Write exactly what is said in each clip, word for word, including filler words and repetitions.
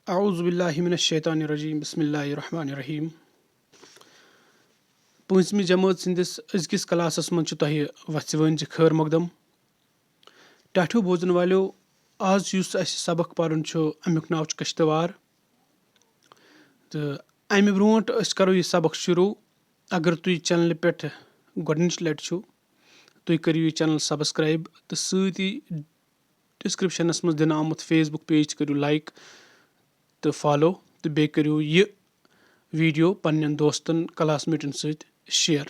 اعوذ باللہ من الشیطان الرجیم، بسم اللہ الرحمن الرحیم۔ پوٗنٛژمہِ جمٲژ ہٕنٛدِس أزکِس کلاسس منٛز چھُ تۄہہِ وژھِ وٲنۍ زِ خٲر مقدم۔ ٹاٹھیو بوزن والٮ۪و، آز یُس اسہِ سبق پرُن چھُ، امیُک ناو چھُ کشتوار۔ تہٕ امہِ برونٛٹھ أسۍ کرو یہِ سبق شروع، اگر تُہۍ چینلہِ پٮ۪ٹھ گۄڈٕنِچ لٹہِ چھِو، تُہۍ کٔرِو یہِ channel subscribe تہٕ سۭتی descriptionس منٛز دِنہٕ آمُت Facebook page تہِ کٔرِو like تہٕ follow، تہٕ بیٚیہِ کٔرِو یہِ video پننٮ۪ن دوستن، classmateن سۭتۍ share۔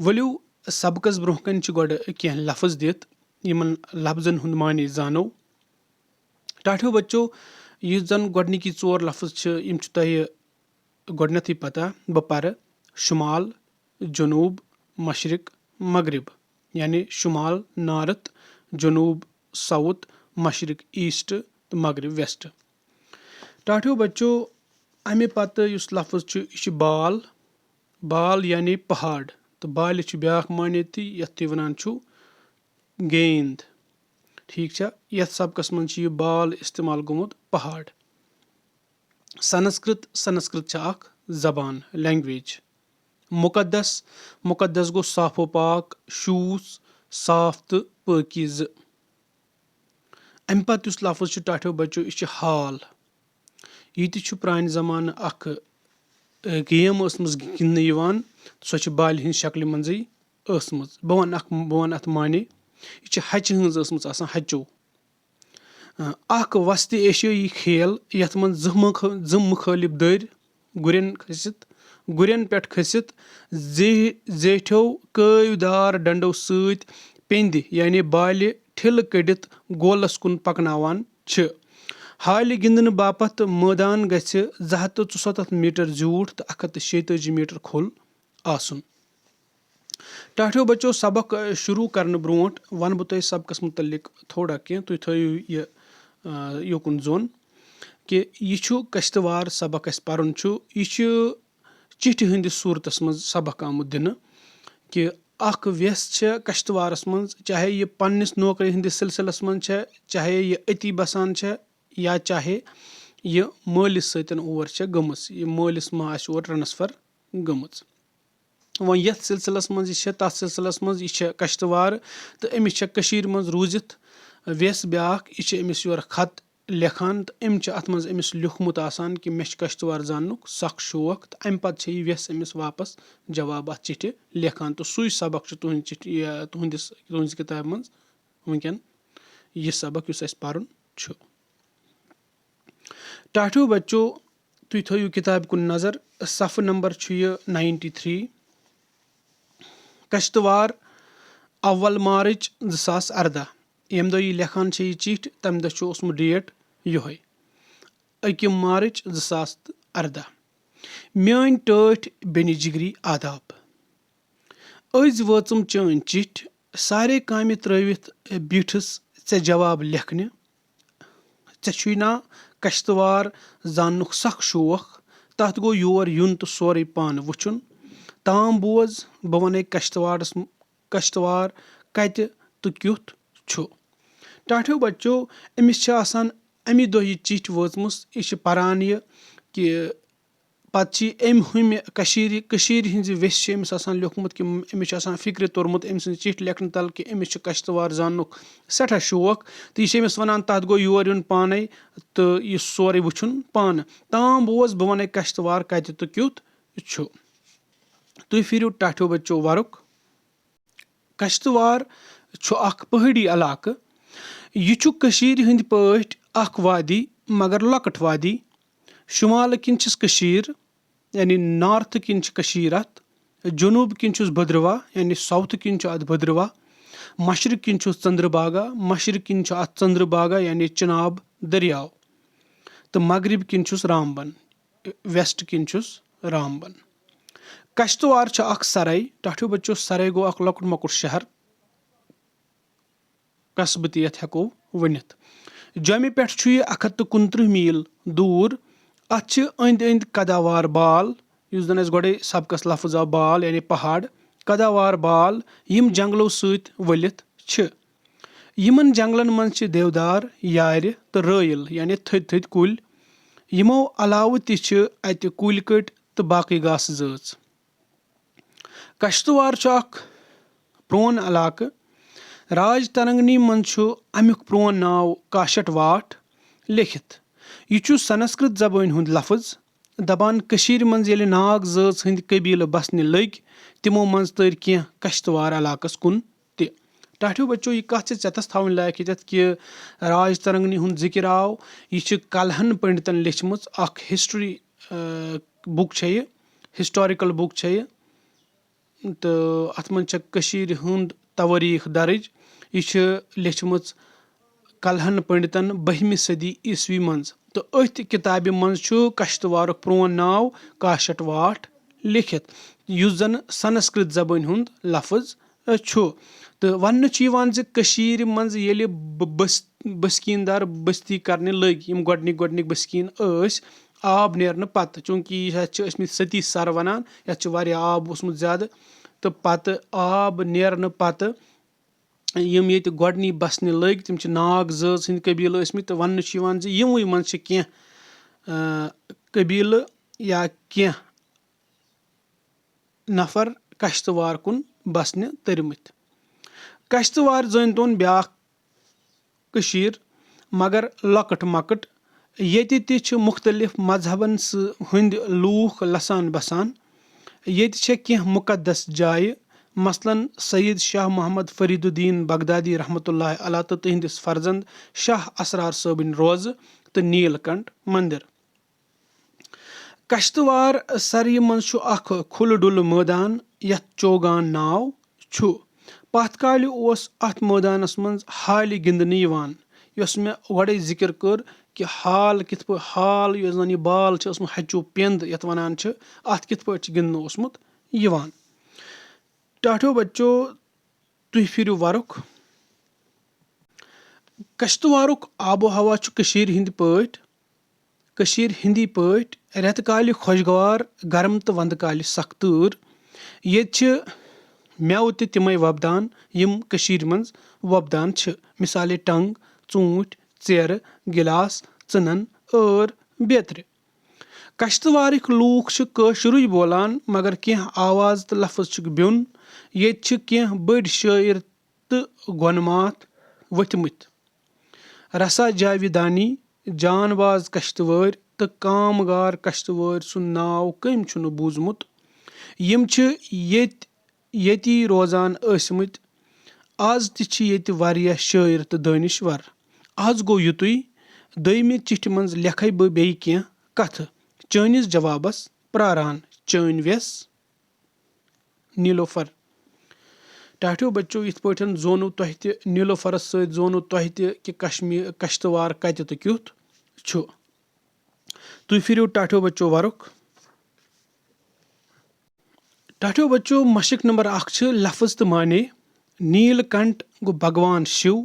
ؤلِو، سبقس برونٛہہ کنہِ چھِ گۄڈٕ کینٛہہ لفظ دِتھ، یِمن لفظن ہُنٛد معنی زانو۔ ٹاٹھیو بچو، یُس زن گۄڈٕنِکی ژور لفظ چھِ، یِم چھِ تۄہہِ گۄڈٕنیتھٕے پتہ۔ بہٕ پرٕ: شمال، جنوب، مشرق، مغرب، یعنی شمال north، جنوب south، مشرق east تہٕ مغرب west۔ ٹاٹھیو بچو، امہِ پتہٕ یُس لفظ چھُ، یہِ چھُ بال۔ بال یعنی پہاڑ، تہٕ بالہِ چھُ بیاکھ معنی تہِ، یتھ تُہۍ ونان چھِو گیند۔ ٹھیک چھا؟ یتھ سبقس منٛز چھُ یہِ بال استعمال گوٚمُت، پہاڑ۔ سنسکرت، سنسکرت چھِ اکھ زبان، language۔ مقدس، مقدس گوٚو صاف و پاک، شوٗژ، صاف تہٕ پٲکیٖزٕ۔ امہِ پتہٕ یُس لفظ چھُ، ٹاٹھیو بچو، یہِ چھُ ہال۔ یہِ تہِ چھُ پرانہِ زمانہٕ اکھ، ٲ، game ٲسمٕژ گِنٛدنہٕ یِوان۔ سۄ چھِ بالہِ ہٕنٛز شکلہِ منٛزٕے ٲسمٕژ۔ بہٕ ونہٕ اکھ، بہٕ ونہٕ اتھ معنی۔ یہِ چھِ ہچہِ ہٕنٛز ٲسمٕژ آسان، ہچو۔ اکھ وسط ایشیٲیی کھیل یتھ منٛز زٕ مخ-، زٕ مُخٲلف دٔرۍ گُرٮ۪ن کھٔسِتھ، گُرٮ۪ن پٮ۪ٹھ کھٔسِتھ زیٖ-، زیٹھیو کٲوۍ دار ڈنڈو سۭتۍ پیٚنٛدِ یعنی بالہِ ٹھِلہٕ کٔڑِتھ گولس کُن پکناوان چھِ۔ ہالہِ گِنٛدنہٕ باپتھ مٲدان گژھِ زٕ ہتھ تہٕ ژُستتھ میٹر زیوٗٹھ تہٕ اکھ ہتھ تہٕ شیٚتٲجی میٹر کھوٚل آسُن۔ ٹاٹھیو بچو، سبق، ٲ، شروع کرنہٕ برونٛٹھ ونہٕ بہٕ تۄہہِ سبقس متعلق تھوڑا کینٛہہ۔ تُہۍ تھٲیِو یہِ، ٲ، یوکُن زوٚن کہِ یہِ چھُ کشتوار سبق اسہِ پرُن چھُ، یہِ چھُ چِٹھِ ہٕنٛدِس صوٗرتس منٛز سبق آمُت دِنہٕ کہِ اکھ وٮ۪س چھےٚ کشتوارس منٛز، چاہے یہِ پننِس نوکری ہٕنٛدِس سلسلس منٛز چھےٚ، چاہے یہِ أتی بسان چھےٚ، یا چاہے یہِ مٲلِس سۭتۍ اور چھےٚ گٔمٕژ، یہِ مٲلِس ما آسہِ اور transfer گٔمٕژ۔ وۄنۍ یتھ سلسلس منٛز یہِ چھےٚ، تتھ سلسلس منٛز یہِ چھےٚ کشتوار تہٕ أمِس چھےٚ کٔشیٖرِ منٛز روٗزِتھ وٮ۪س بیٛاکھ، یہِ چھِ أمِس یورٕ خط لیکھان تہٕ أمۍ چھِ اتھ منٛز أمِس لیوٗکھمُت آسان کہِ مےٚ چھُ کشتوار زاننُک سخ شوق، تہٕ امہِ پتہٕ چھےٚ یہِ وٮ۪س أمِس واپس جواب اتھ چِٹھِ لیکھان۔ تہٕ سُے سبق چھُ تُہنٛدِ چِٹھِ، یہِ، تُہنٛدِس، تُہنٛزِ کِتابہِ منٛز وٕنکٮ۪ن یہِ سبق یُس اسہِ پرُن چھُ۔ ٹاٹھیو بچو، تُہۍ تھٲیِو کِتابہِ کُن نظر، صفہٕ نمبر چھُ یہِ ninety three۔ کشتوار، اول مارچ زٕ ساس ارداہ، ییٚمہِ دۄہ یہِ لیکھان چھےٚ یہِ چِٹھۍ، تَمہِ دۄہ چھُ اوسمُت date یِہوٚے، أکِم مارچ زٕ ساس تہٕ ارداہ۔ میٲنۍ ٹٲٹھۍ بیٚنہِ جگری آداب۔ أزۍ وٲژٕم چٲنۍ چِٹھۍ، سارے کامہِ ترٲوِتھ بیٖٹھٕس ژےٚ جواب لیکھنہِ۔ ژےٚ چھُے نا کشتوار زاننُک سخ شوق؟ تتھ گوٚو یور یُن تہٕ سورُے پانہٕ وٕچھُن۔ تام بوز، بہٕ ونے کشتوارس، کشتوار کتہِ تہٕ کیُتھ چھُ۔ ٹاٹھیو بچو، أمِس چھِ آسان امی دۄہ یہِ چِٹھۍ وٲژمٕژ، یہِ چھِ پران یہِ کہِ پتہٕ چھِ أمۍ ہُمہِ کٔشیٖرِ، کٔشیٖرِ ہٕنٛزِ ویٚسہِ چھِ أمِس آسان لیوٚکھمُت کہِ أمِس چھُ آسان فِکرِ توٚرمُت أمۍ سٕنٛزِ چِٹھِ لیکھنہٕ تل کہِ أمِس چھُ کشتوار زاننُک سٮ۪ٹھاہ شوق، تہٕ یہِ چھِ أمِس وَنان، "تَتھ گوٚو یور یُن پانَے تہٕ یہِ سورُے وٕچھُن پانہٕ۔ تام بوز، بہٕ وَنَے کشتوار کَتہِ تہٕ کیُتھ چھُ۔" تُہۍ پھِرِو ٹاٹھیو بچو وَرُک۔ کشتوار چھُ اکھ پہٲڑی علاقہٕ۔ یہِ چھُ کٔشیٖرِ ہٕنٛدۍ پٲٹھۍ اکھ وادی، مگر لۄکٕٹ وادی۔ شمالہٕ کِنۍ چھِس کٔشیٖر، یعنی نارتھٕ کِنۍ چھِ کٔشیٖر اَتھ، جنوٗب کِنۍ چھُس بھدروا، یعنی ساوتھٕ کِنۍ چھُ اَتھ بھدروا، مشرق کِنۍ چھُس ژندرباگا، مشرق کِنۍ چھُ اَتھ ژندرباگا، یعنی چناب دٔریاو، تہٕ مغرب کِنۍ چھُس رامبن، ویسٹ کِنۍ چھُس رامبن۔ کشتوار چھُ اکھ سرے، ٹاٹھیو بچو، سرے گوٚو اکھ لۄکُٹ مۄکُٹ شہر، قصبہٕ تہِ یتھ ہٮ۪کو ؤنِتھ۔ جوٚمہِ پٮ۪ٹھ چھُ یہِ اکھ ہتھ تہٕ کُنترٕہ میٖل دوٗر۔ اتھ چھِ أنٛدۍ أنٛدۍ قداوار بال، یُس زن اَسہِ گۄڈے سبقس لفظ آو بال، یعنی پہاڑ، قداوار بال، یِم جنگلو سۭتۍ ؤلِتھ چھِ۔ یِمن جنگلن منٛز چھِ دیودار، یارِ تہٕ رٲیِل، یعنی تھٔدۍ تھٔدۍ کُلۍ، یِمو علاوٕ تہِ چھِ اَتہِ کُلۍ کٔٹۍ تہٕ باقٕے گاسہٕ زٲژ۔ کشتوار چھُ اکھ پرون علاقہٕ۔ راج ترنگنی منٛز چھُ امیُک پرون ناو کاشٹ واٹھ لیکھِتھ۔ یہِ چھُ سنسکرت زبٲنۍ ہُنٛد لفظ۔ دپان، کٔشیٖرِ منٛز ییٚلہِ ناگ زٲژ ہٕنٛدۍ قبیٖلہٕ بسنہِ لٔگۍ، تِمو منٛز تٔرۍ کینٛہہ کشتوار علاقس کُن تہِ۔ ٹاٹھیو بچو، یہِ کتھ چھِ ژےٚ تس تھاوٕنۍ لایق ییٚتٮ۪تھ کہِ راج ترنگنی ہُنٛد ذکر آو۔ یہِ چھِ کلہن پنڈتن لیچھمٕژ اکھ ہسٹری بُک چھےٚ یہِ، ہسٹاریکل بُک چھےٚ یہِ۔ تہٕ اتھ منٛز چھےٚ کٔشیٖرِ ہُنٛد توٲریٖخ درٕج۔ یہِ چھِ لیچھمٕژ کلہن پنڈتن بٔہمہِ صدی عیسوی منٛز، تہٕ أتھۍ کتابہِ منٛز چھُ کشتوارُک پرون ناو کاشٹ واٹھ لیکھِتھ، یُس زن سنسکرت زبٲنۍ ہُنٛد لفظ چھُ۔ تہٕ وننہٕ چھُ یِوان زِ کٔشیٖرِ منٛز ییٚلہِ ب- بس- بسکیٖن دار بستی کرنہِ لٔگۍ، یِم گۄڈنِکۍ گۄڈنِکۍ بسکیٖن ٲسۍ، آب نیرنہٕ پتہٕ، چوٗنٛکہِ یتھ چھِ ٲسمٕتۍ ستی سر ونان، یتھ چھُ واریاہ آب اوسمُت زیادٕ، تہٕ پتہٕ آب نیرنہٕ پتہٕ یِم ییٚتہِ گۄڈٕنی بسنہِ لٔگۍ، تِم چھِ ناگ زٲژ ہٕنٛدۍ قبیٖلہٕ ٲسمٕتۍ، تہٕ وننہٕ چھُ یِوان زِ یِموٕے منٛز چھِ کینٛہہ، آ، قبیٖلہٕ یا کینٛہہ نفر کشتوار کُن بسنہِ تٔرمٕتۍ۔ کشتوار زٲنۍ تون بیٛاکھ کٔشیٖر، مگر لۄکٕٹ مۄکٕٹ۔ ییٚتہِ تہِ چھِ مُختٔلِف مذہبن سۭ- ہٕنٛدۍ لوٗکھ لسان بسان۔ ییٚتہِ چھےٚ کینٛہہ مُقدس جایہِ، مثلاً سید شاہ محمد فرید الدین بغدادی رحمتہ اللہ علیہ تہٕ تِہنٛدِس فرزند شاہ اسرار صٲبٕنۍ روزٕ تہٕ نیل کنٹھ مندر۔ کشتوار سرِ منٛز چھُ اکھ کھُلہٕ ڈُلہٕ مٲدان، یتھ چوگان ناو چھُ۔ پتھ کالہِ اوس اتھ مٲدانس منٛز ہالہِ گِنٛدنہٕ یِوان، یۄس مےٚ گۄڈے ذکر کٔر کہِ ہال کِتھ پٲٹھۍ، ہال یۄس زن یہِ بال چھِ ٲسمٕژ، ہچو پیٚنٛد یتھ ونان چھِ، اتھ کِتھ پٲٹھۍ چھِ گِنٛدنہٕ اوسمُت یِوان۔ ٹاٹھیو بچو، تُہۍ پھِرِو ورُک۔ کشتوارُک آب و ہوا چھُ کٔشیٖرِ ہٕنٛدۍ پٲٹھۍ، کٔشیٖرِ ہٕنٛدی پٲٹھۍ رٮ۪تہٕ کالہِ خۄشگوار، گرم تہٕ ونٛدٕ کالہِ سخ تۭر۔ ییٚتہِ چھِ مٮ۪وٕ تہِ تِمے وۄپدان، یِم کٔشیٖرِ منٛز وۄپدان چھِ، مثالے ٹنٛگ، ژوٗنٛٹھۍ، ژیرٕ، گِلاس، ژٕنن، ٲر، بیترِ۔ کشتوارٕکۍ لوٗکھ چھِ کٲشرُے بولان، مگر کینٛہہ آواز تہٕ لفظ چھِکھ بیوٚن۔ ییٚتہِ چھِ کینٛہہ بٔڑۍ شٲعر تہٕ گۄنہٕ ماتھ ؤتھمٕتۍ۔ رسا جاویدانی، جان باز کشتوٲرۍ تہٕ کام گار کشتوٲرۍ سُنٛد ناو کٔمۍ چھُنہٕ بوٗزمُت؟ یِم چھِ ییٚتہِ ییٚتی روزان ٲسمٕتۍ۔ از تہِ چھِ ییٚتہِ واریاہ شٲعر تہٕ دٲنِشور۔ از گوٚو یُتُے، دوٚیمہِ چِٹھِ منٛز لیکھے بہٕ بیٚیہِ کینٛہہ کتھٕ۔ چٲنِس جوابس پراران، چٲنۍ وٮ۪س نیلوفر۔ ٹاٹھیو بچو، یِتھ پٲٹھۍ زونُو تۄہہِ تہِ، نیلوفرس سۭتۍ زونُو تۄہہِ تہِ کہِ کشمیر، کشتوار کتہِ تہٕ کیُتھ چھُ۔ تُہۍ پھِرِو ٹاٹھیو بچو ورُک۔ ٹاٹھیو بچو، مشق نمبر اکھ چھِ لفظ تہٕ معنی۔ نیل کنٹ گوٚو بھگوان شِو،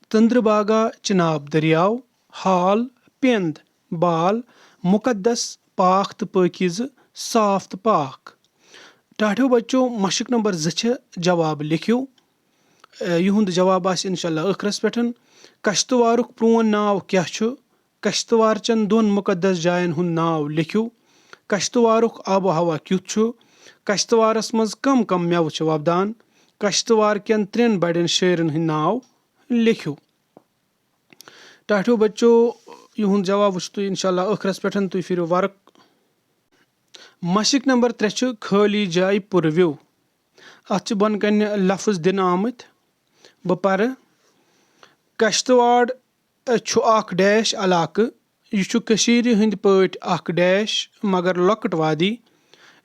تندرباگا چناب دٔریاو، ہال، پیٚنٛد، بال، مُقدس، پاک تہٕ پٲکیٖزٕ، صاف تہٕ پاک۔ ٹاٹھیو بچو، مشق نمبر زٕ چھِ جواب لیکھِو۔ اے، یِہُنٛد جواب آسہِ انشاءاللہ ٲخرس پٮ۪ٹھ۔ کشتوارُک پرون ناو کیٛاہ چھُ؟ کشتوار چٮ۪ن دۄن مُقدس جاین ہُنٛد ناو لیکھِو۔ کشتوارُک آب و ہوا کیُتھ چھُ؟ کشتوارس منٛز کم کم مٮ۪وٕ چھِ وۄپدان؟ کشتوار کٮ۪ن ترٛٮ۪ن بڑٮ۪ن شٲعرن ہٕنٛدۍ ناو لیکھِو۔ ٹاٹھیو بچو، یِہُنٛد جواب وٕچھِو تُہۍ انشاءاللہ ٲخرس پٮ۪ٹھ۔ تُہۍ پھِرِو ورق۔ مشق نمبر ترٛےٚ چھُ خٲلی جایہِ پُروِو۔ اتھ چھِ بۄنہٕ کنہِ لفظ دِنہٕ آمٕتۍ۔ بہٕ پرٕ۔ کشتواڑ چھُ اکھ ڈیش علاقہٕ۔ یہِ چھُ کٔشیٖرِ ہٕنٛدۍ پٲٹھۍ اکھ ڈیش، مگر لۄکٕٹ وادی۔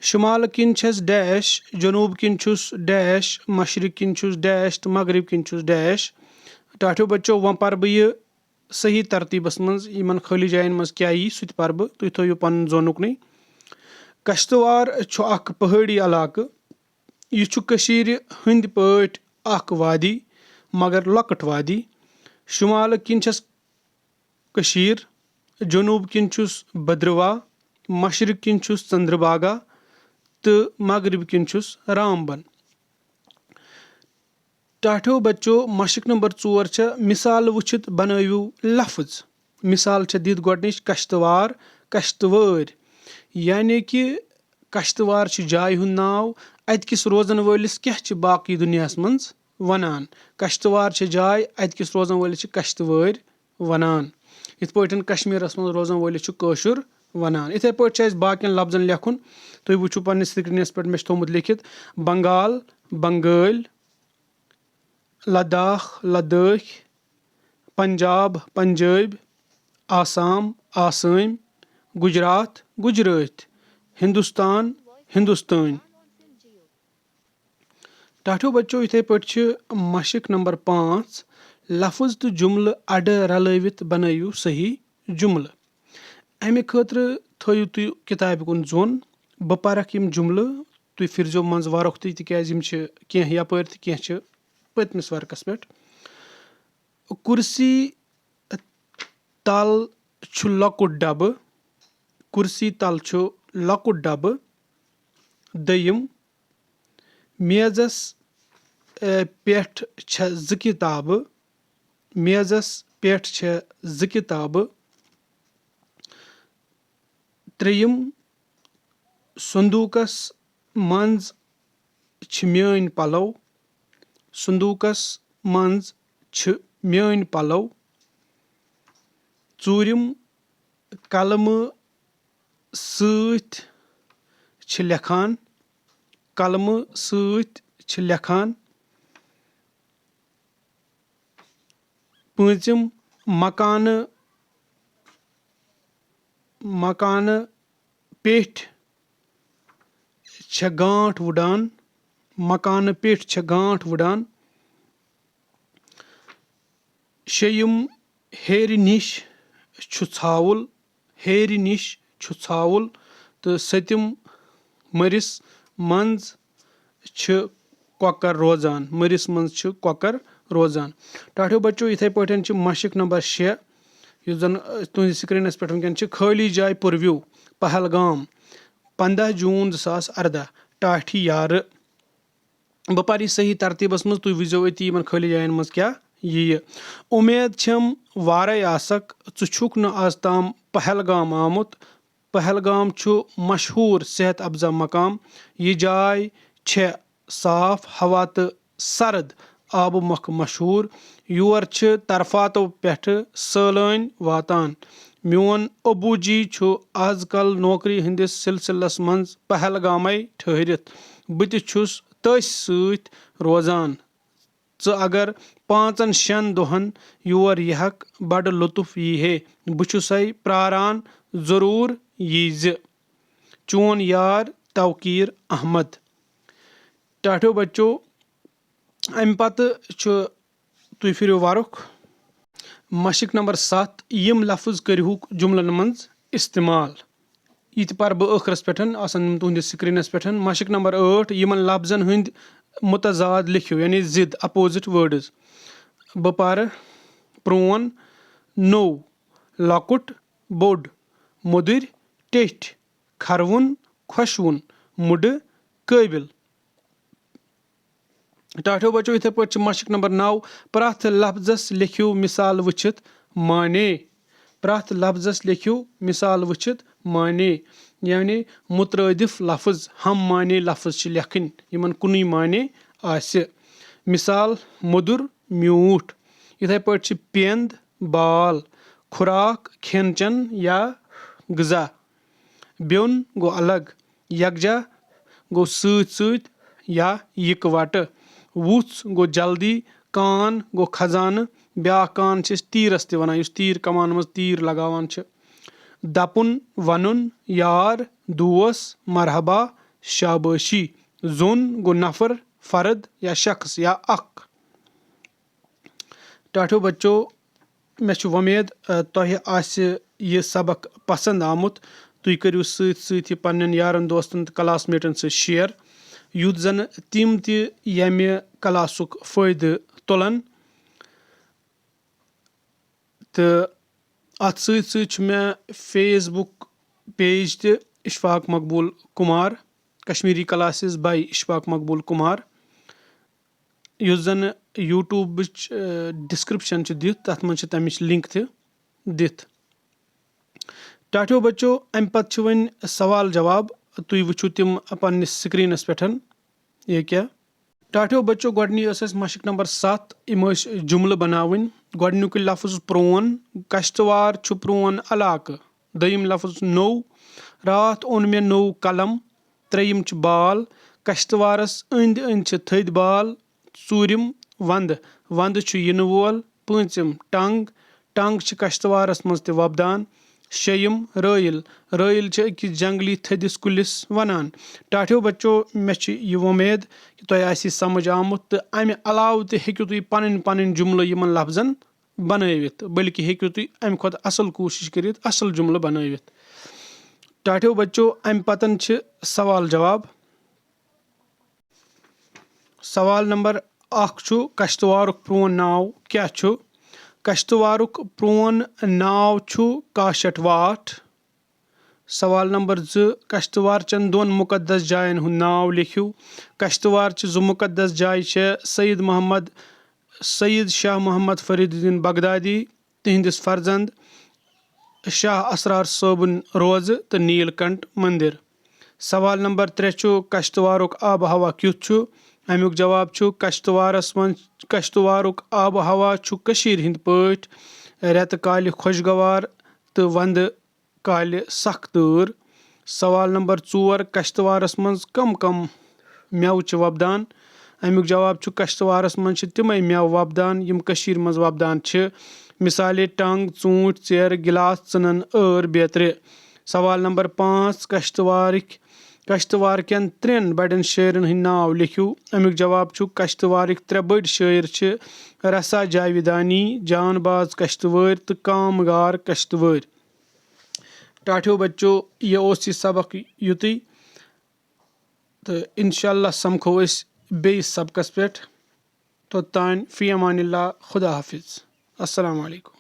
شُمالہٕ کِنۍ چھَس ڈیش، جنوٗب کِنۍ چھُس ڈیش، مشرق کِنۍ چھُس ڈیش تہٕ مغرب کِنۍ چھُس ڈیش۔ ٹاٹھیو بچو، وۄنۍ پرٕ بہٕ یہِ صحیح ترتیٖبس منٛز، یِمن خٲلی جاین منٛز کیٛاہ یی، سُہ تہِ پرٕ بہٕ، تُہۍ تھٲیِو پنُن ذہن اُکنُے۔ کشتوار چھُ اکھ پہٲڑی علاقہٕ۔ یہِ چھُ کٔشیٖرِ ہٕنٛدۍ پٲٹھۍ اکھ وادی، مگر لۄکٕٹ وادی۔ شُمالہٕ کِنۍ چھَس کٔشیٖر، جنوٗب کِنۍ چھُس بدروا، مشرق کِنۍ چھُس ژندرباگا تہٕ مغرب کِنۍ چھُس رامبن۔ ٹاٹھیو بچو، مشق نمبر ژور چھےٚ مثال وٕچھِتھ بنٲوِو لفظ۔ مثال چھےٚ دِتھ گۄڈٕنِچ کشتوار، کشتوٲرۍ، یعنی کہِ کشتوار چھُ جایہِ ہُنٛد ناو۔ اَتہِ کِس روزن وٲلِس کیٛاہ چھِ باقٕے دُنیاہَس منٛز وَنان؟ کشتوار چھِ جاے، اَتہِ کِس روزن وٲلِس چھِ کشتوٲرۍ وَنان۔ یِتھ پٲٹھۍ کشمیٖرَس منٛز روزن وٲلِس چھُ کٲشُر وَنان۔ یِتھَے پٲٹھۍ چھُ اَسہِ باقیَن لفظن لیکھُن۔ تُہۍ وٕچھِو پنٛنِس سِکریٖنَس پٮ۪ٹھ، مےٚ چھُ تھوٚومُت لیکھِتھ: بنگال، بنگٲلۍ، لداخ، لدٲخۍ، پنجاب، پنجٲبۍ، آسام، آسٲمۍ، گُجرات، گُجرٲتۍ، ہندوستان، ہندوستٲنۍ۔ ٹاٹھیو بچو، یِتھَے پٲٹھۍ چھِ مشق نمبر پانٛژھ، لفظ تہٕ جملہٕ اَڈٕ رلٲوِتھ بنٲیِو صحیح جملہٕ۔ اَمہِ خٲطرٕ تھٲیِو تُہۍ کِتابہِ کُن ظۄن۔ بہٕ پرکھ یِم جملہٕ، تُہۍ پھِرزیو منٛزٕ ورق تہِ، تِکیٛازِ یِم چھِ کینٛہہ یپٲرۍ تہٕ کینٛہہ چھِ پٔتمِس ورقس پٮ۪ٹھ۔ کُرسی تل چھُ لۄکُٹ ڈبہٕ۔ کُرسی تل چھُ لۄکُٹ ڈبہٕ۔ دوٚیِم، میزس، اے، پٮ۪ٹھ چھےٚ زٕ کِتابہٕ۔ میزس پٮ۪ٹھ چھےٚ زٕ کِتابہٕ۔ ترٛیٚیِم، صندوٗقس منٛز چھِ میٲنۍ پلو۔ صندوٗقس منٛز چھِ میٲنۍ پلو۔ ژوٗرِم، قلمہٕ سۭتۍ چھِ لیکھان۔ قلمہٕ سۭتۍ چھِ لیکھان۔ پٲنٛژِم، مکانہٕ، مکانہٕ پیٚٹھۍ چھےٚ گانٛٹھ وُڈان۔ مکانہٕ پیٚٹھۍ چھےٚ گانٛٹھ وُڈان۔ شیٚیِم، ہیرِ نِش چھُ ژھاوُل۔ ہیرِ نِش چھُ ژھاوُل۔ تہٕ سٔتِم، مٔرِس منٛز چھِ کۄکر روزان۔ مٔرِس منٛز چھِ کۄکر روزان۔ ٹاٹھیو بچو، یِتھَے پٲٹھۍ چھِ مشق نمبر شےٚ، یُس زن، ٲ، تُہنٛدِس سکرینس پٮ۪ٹھ وٕنکیٚن چھِ، خٲلی جاے پُروِو، پہلگام، پنٛداہ جوٗن زٕ ساس ارداہ، ٹاٹھی یارٕ۔ بہٕ پرٕ یہِ صحیح ترتیٖبس منٛز، تُہۍ وٕچھزیو أتی یِمن خٲلی جاین منٛز کیٛاہ یِیہِ۔ اُمید چھم وارے آسکھ، ژٕ چھُکھ نہٕ آز تام پہلگام آمُت۔ پہلگام چھُ مشہوٗر صحت افزا مقام۔ یہِ جاے چھےٚ صاف ہوا تہٕ سرد آبہٕ مۄکھٕ مشہوٗر۔ یور چھِ طرفاتو پٮ۪ٹھٕ سٲلٲنۍ واتان۔ میون ابوٗ جی چھُ از کل نوکری ہٕنٛدِس سلسلس منٛز پہلگامے ٹھٔہرِتھ۔ بہٕ تہِ چھُس تٔسۍ سۭتۍ روزان۔ ژٕ اگر پانٛژن شٮ۪ن دۄہن یور یِہکھ، بڑٕ لطف یی ہے۔ بہٕ چھُسے پراران، ضروٗر ییٖزِ۔ چون یار توقیٖر احمد۔ ٹاٹھیو بچو، امہِ پتہٕ چھُ، تُہۍ پھِرِو ورُق۔ مشق نمبر ستھ، یِم لفظ کٔرِہُکھ جملن منٛز استعمال۔ یہِ تہِ پرٕ بہٕ ٲخرس پٮ۪ٹھ، آسن یِم تُہنٛدِس سکرینس پٮ۪ٹھ۔ مشق نمبر ٲٹھ، یِمن لفظن ہٕنٛدۍ متضاد لیکھِو، یعنی ضد، opposite words۔ بہٕ پرٕ: پرون، نوٚو، لۄکُٹ، بوٚڑ، مٔدٕرۍ، ٹیٚٹھۍ، کھروُن، خۄشوُن، مُڈٕ، قٲبِل۔ ٹاٹھیو بچو، یِتھے پٲٹھۍ چھِ مشق نمبر نو، پرٛٮ۪تھ لفظس لیکھِو مثال وٕچھِتھ معنی۔ پرٛٮ۪تھ لفظس لیکھِو مثال وٕچھِتھ معنی، یعنی مترٲدف لفظ، ہم معنی لفظ چھِ لیکھٕنۍ، یِمن کُنُے معنی آسہِ۔ مثال، موٚدُر، میوٗٹھ۔ یِتھے پٲٹھۍ چھِ پیٚنٛد، بال، کھُراک، کھٮ۪ن چٮ۪ن یا غذا۔ بیوٚن گوٚو الگ، یکجا گوٚو سۭتۍ سۭتۍ یا یِکہٕ وٹہٕ، وُژھ گوٚو جلدی، کان گوٚو خزانہٕ، بیٛاکھ کان چھِ أسۍ تیٖرس تہِ ونان، یُس تیٖر کمان منٛز تیٖر لگاوان چھِ۔ دپُن، ونُن، یار، دوس، مرحبا، شابٲشی۔ زوٚن گوٚو نفر، فرد یا شخص یا اکھ۔ ٹاٹھیو بچو، مےٚ چھُ وۄمید، ا، تۄہہِ آسہِ یہِ سبق پسند آمُت۔ تُہۍ کٔرِو سۭتۍ سۭتۍ یہِ پننٮ۪ن یارن دوستن تہٕ classmateن سۭتۍ share، یُتھ زن تِم تہِ ییٚمہِ classُک فٲیدٕ تُلن۔ تہٕ اتھ سۭتۍ سۭتۍ چھُ مےٚ Facebook page تہِ، اشفاق مقبول Kumar, Kashmiri classes by Ashfaq مقبول کمار۔ یُس زن YouTubeٕچ، ٲ، description چھِ دِتھ، تتھ منٛز چھِ تمِچ link تہِ دِتھ۔ ٹاٹھیو بچو، امہِ پتہٕ چھِ وۄنۍ سوال جواب۔ تُہۍ وٕچھِو تِم پننِس سکرینس پٮ۪ٹھ۔ یہِ کیٛاہ؟ ٹاٹھیو بچو، گۄڈٕنی ٲس اَسہِ مشق نمبر ستھ۔ یِم ٲسۍ جملہٕ بناوٕنۍ۔ گۄڈٕنیُکُے لفظ پرون، کشتوار چھُ پرون علاقہٕ۔ دوٚیِم لفظ نوٚو، راتھ اوٚن مےٚ نوٚو قلم۔ ترٛیٚیِم چھِ بال، کشتوارس أنٛدۍ أنٛدۍ چھِ تھٔدۍ بال۔ ژوٗرِم وندٕ، وندٕ چھُ یِنہٕ وول۔ پوٗنٛژِم ٹنگ، ٹنگ چھِ کشتوارس منٛز تہِ وۄپدان۔ شیٚیِم رٲیِل، رٲیِل چھِ أکِس جنگلی تھٔدِس کُلِس ونان۔ ٹاٹھیو بچو، مےٚ چھِ یہِ وۄمید کہِ تۄہہِ آسہِ یہِ سمجھ آمُت، تہٕ امہِ علاوٕ تہِ ہیٚکِو تُہۍ پنٕنۍ پنٕنۍ جملہٕ یِمن لفظن بنٲوِتھ، بلکہِ ہیٚکِو تُہۍ امہِ کھۄتہٕ اصل کوٗشش کٔرِتھ، اصل جملہٕ بنٲوِتھ۔ ٹاٹھیو بچو، امہِ پتن چھِ سوال جواب۔ سوال نمبر اکھ چھُ، کشتوارُک پرون ناو کیٛاہ چھُ؟ کشتوارُک پرون ناو چھُ کاشٹ واٹھ۔ سوال نمبر زٕ، کشتوار چٮ۪ن دۄن مُقدس جاین ہُنٛد ناو لیکھِو۔ کشتوار چہِ زٕ مُقدس جایہِ چھےٚ سید محمد، سید شاہ محمد فرید الدین بغدادی، تِہنٛدِس فرزند شاہ اسرار صٲبُن روزٕ تہٕ نیل کنٹھ مندر۔ سوال نمبر ترٛےٚ چھُ، کشتوارُک آب و ہوا کیُتھ چھُ؟ امیُک جواب چھُ، کشتوارس منٛز، کشتوارُک آب و ہوا چھُ کٔشیٖرِ ہٕنٛدۍ پٲٹھۍ رٮ۪تہٕ کالہِ خۄشگوار تہٕ ونٛدٕ کالہِ سخ تۭر۔ سوال نمبر ژور، کشتوارس منٛز کم کم مٮ۪وٕ چھِ وۄپدان؟ امیُک جواب چھُ، کشتوارس منٛز چھِ تِمے مٮ۪وٕ وۄپدان یِم کٔشیٖرِ منٛز وۄپدان چھِ، مثالے ٹنگ، ژوٗنٛٹھۍ، ژیرٕ، گلاس، ژٕنن، ٲر بیترِ۔ سوال نمبر پانٛژھ، کشتوارٕکۍ، کشتوار کٮ۪ن ترٛٮ۪ن بڑٮ۪ن شٲعرن ہٕنٛدۍ ناو لیکھِو۔ امیُک جواب چھُ، کشتوارٕکۍ ترٛےٚ بٔڑۍ شٲعر چھِ رسا جاویدانی، جان باز کشتوٲرۍ تہٕ کامگار کشتوٲرۍ۔ ٹاٹھیو بچو، یہِ اوس یہِ سبق یُتُے، تہٕ انشاءاللہ سمکھو أسۍ بیٚیِس سبقس پٮ۪ٹھ۔ توٚتام فی امان اللہ، خدا حافظ، السلام علیکم۔